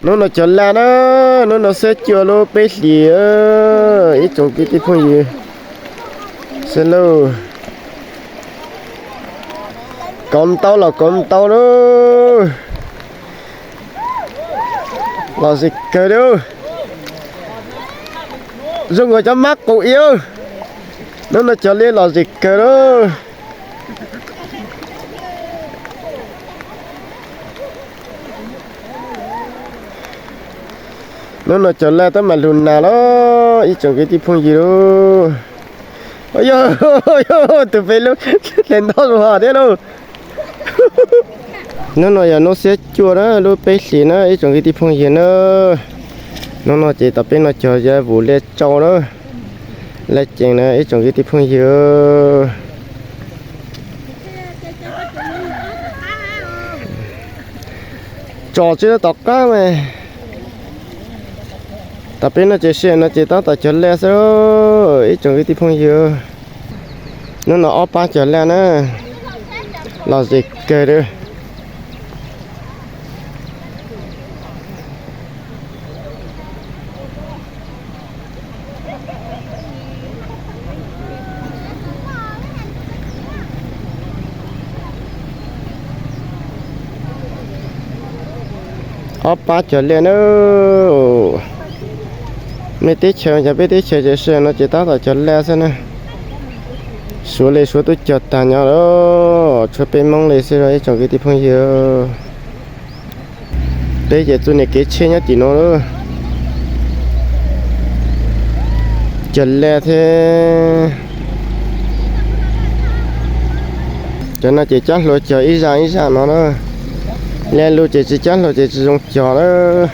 Hnub no cov laj na, hnub no xiab cuaj lub peb hlis, ib tsoom kwv tij phooj ywg. Saib lauj, kauv ntau los kauv ntau lauj. Lom zem kawg lauj. Zoo nkaus cov mab qus ib. Hnub no cov liab lom zem kawg lauj. Hnub no cov laj tab mas lug nas lauj ib tsoom kwv tij phooj ywg lauj. Yog, yog tus peb lub hle nto zus hos thiab lauj. Hnub no yog hnub xiab cuaj na, lub peb hlis na ib tsoom kwv tij phooj ywg na. Hnub no ces tom peb no cov yav vus liaj tsau na, laj cees na ib tsoom kwv tij phooj ywg. Tso tsis tom qab mas. Tom peb no ces sij hawm no ces tab tom cog laj xwb ib tsoom kwv tij phooj ywg. Hnub no ob pab cog laj na, lom zem kawg li. Ob pab cog laj na. Mej teb chaws yog peb teb chaws ces sij hawm no ces tab tom cog laj xwb na. Suav li Suav twb cog tag nyob lawm, tshuav peb Hmoob li xwb ib tsoom kwv tij phooj ywg. Peb ces txoj niag kev tsheb nyob tim no lawm. Cog laj thiab. Cov no ces cab hlua cog ib zaj ib zaj no na. Laj lug ces tsis cab hlua ces tsis zoo cog lawm.